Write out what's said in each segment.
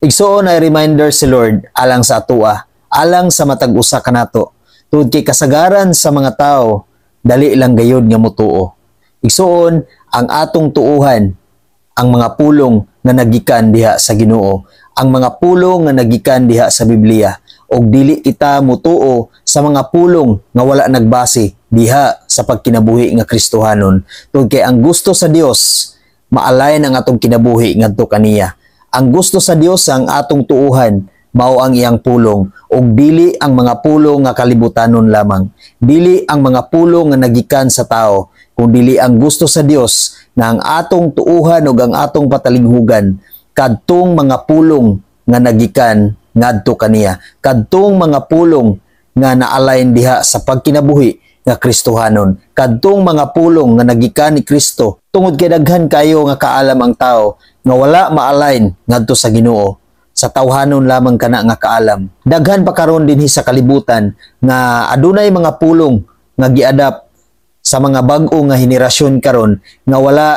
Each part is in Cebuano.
Igsuon, ay reminder si Lord alang sa atoa, alang sa matag usa kanato. Tungod kay kasagaran sa mga tao, dali lang gayod nga mutuo. Igsuon, ang atong tuuhan ang mga pulong nga nagikan diha sa Ginoo, ang mga pulong nga nagikan diha sa Biblia, ug dili kita mutuo sa mga pulong nga wala nagbase diha sa pagkinabuhi nga Kristohanon. Tungod kay ang gusto sa Dios, ma-align ang atong kinabuhi ngadto kaniya. Ang gusto sa Dios, ang atong tuuhan mao ang iyang pulong ug dili ang mga pulong nga kalibutanon lamang, dili ang mga pulong nga nagikan sa tao, kung dili ang gusto sa Dios nga ang atong tuuhan ug ang atong patalinghugan kadtong mga pulong nga nagikan ngadto kaniya, kadtong mga pulong nga na-align diha sa pagkinabuhi nga Kristohanon, kadtong mga pulong nga nagikan ni Kristo. Tungod kay daghan kayo nga kaalam ang tao nga wala ma-align ngadto sa Ginoo, sa tawhanon lamang kana nga kaalam. Daghan pa karon dinhi sa kalibutan nga adunay mga pulong nga giadapt sa mga bag-o nga henerasyon karon nga wala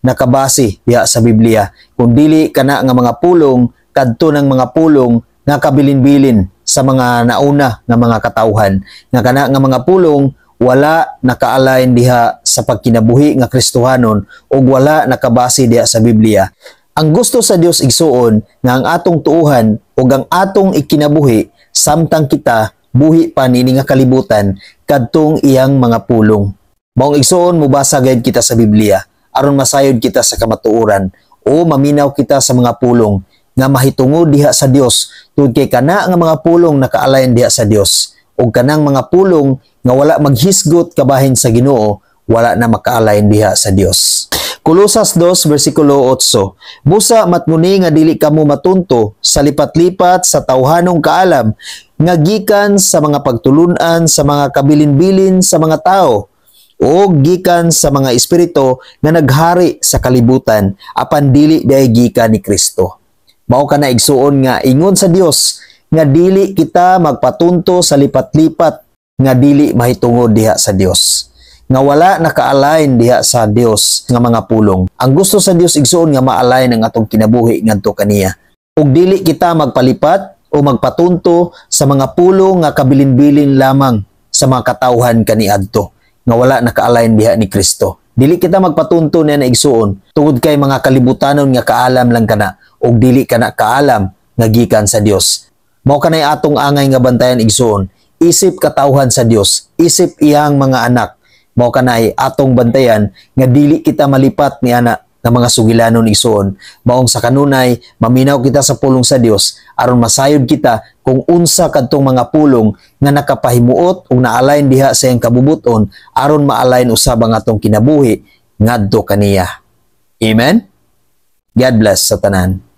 nakabase diha sa Biblia, kun dili kana nga mga pulong kadto ng mga pulong nga kabilin-bilin sa mga nauna nga mga katawhan, nga kana nga mga pulong wala naka-align diha sa pagkinabuhi nga Kristohanon ug wala nakabase diha sa Biblia. Ang gusto sa Dios, igsuon, nga ang atong tuuhan ug ang atong ikinabuhi samtang kita buhi pa niini nga kalibutan kadtong iyang mga pulong. Maong, igsuon, mubasa gayud kita sa Biblia aron masayod kita sa kamatuoran o maminaw kita sa mga pulong nga mahitungod diha sa Dios, tungod kay kana nga mga pulong naka-align diha sa Dios, ug kanang mga pulong nga wala maghisgot kabahin sa Ginoo, wala na maka-align diha sa Dios. Kolosas 2 versikulo 8. Busa matnguni nga dili kamo matunto sa lipat-lipat sa tawhanong kaalam nga gikan sa mga pagtulunan sa mga kabilin-bilin sa mga tao o gikan sa mga espiritu nga naghari sa kalibutan, apan dili diay gikan ni Kristo. Mao kana, igsuon, nga ingon sa Dios nga dili kita magpatunto sa lipat-lipat nga dili mahitungod diha sa Dios, nga wala naka-align diha sa Dios nga mga pulong. Ang gusto sa Dios, igsuon, nga ma-align ang atong kinabuhi ngadto kaniya. Ug dili kita magpalipat o magpatunto sa mga pulong nga kabilin-bilin lamang sa mga katawhan kaniadto nga wala naka-align diha ni Kristo. Dili kita magpatunto niya na, igsuon, tungod kay mga kalibutanon nga kaalam lang kana ug dili kana kaalam nga gikan sa Dios. Mao kanay atong angay nga bantayan, igsuon, isip katawhan sa Dios, isip iyang mga anak. Mao kanay atong bantayan nga dili kita malipat ni ana nga mga sugilanon, igsuon. Maong sa kanunay maminaw kita sa pulong sa Dios aron masayod kita kung unsa kadtong mga pulong nga nakapahimuot ug na-align diha sa iyang kabubuton aron ma-align usab ang atong kinabuhi ngadto kaniya. Amen. God bless sa tanan.